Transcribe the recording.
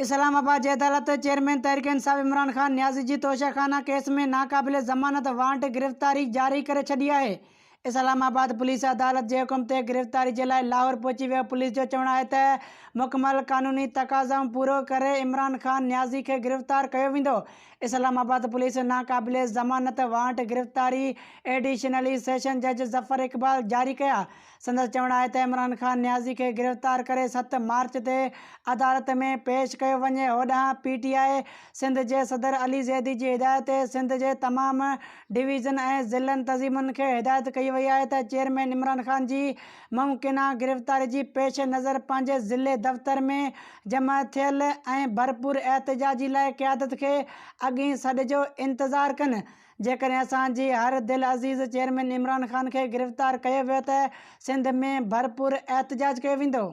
اسلام آباد جي عدالت چيئرمين تحريڪ انصاف عمران خان نيازي جي توشه خانه ڪيس ۾ ناقابل ضمانت وارنٽ گرفتاري جاري ڪري ڇڏي آهي. اسلام آباد پوليس عدالت جي حڪم تي گرفتاري جي لاء لاهور پهچي ويو، پوليس جو چوڻ آهي ته مڪمل قانوني تقاضائون پورو ڪري عمران خان نيازي کي گرفتار ڪيو ويندو. اسلام آباد پوليس ناقابل ضمانت وارنٽ گرفتاري ايڊيشنلي سيشن جج ظفر اقبال جاري ڪيا. سندس چوڻ آهي ته عمران خان نيازي کي گرفتار ڪري 7 مارچ تي عدالت ۾ پيش ڪيو وڃي. هوڏانهن پي ٽي آء سنڌ جي صدر علي زيدي جي هدايت تي سنڌ جي تمام ڊويزن ۽ ضلعن تنظيمن کي هدايت ڪئي وئي آهي ته چيئرمين عمران خان جي ممڪنه گرفتاري جي پيش نظر پنهنجي ضلعي دفتر ۾ جمع ٿيل ۽ ڀرپور احتجاجي لاء قيادت کي اڳئين سڏ جو انتظار ڪن. جيڪڏهن اسان جي هر دل عزيز چيئرمين عمران خان کي گرفتار ڪيو ويو ته سنڌ ۾ ڀرپور احتجاج ڪيو ويندو.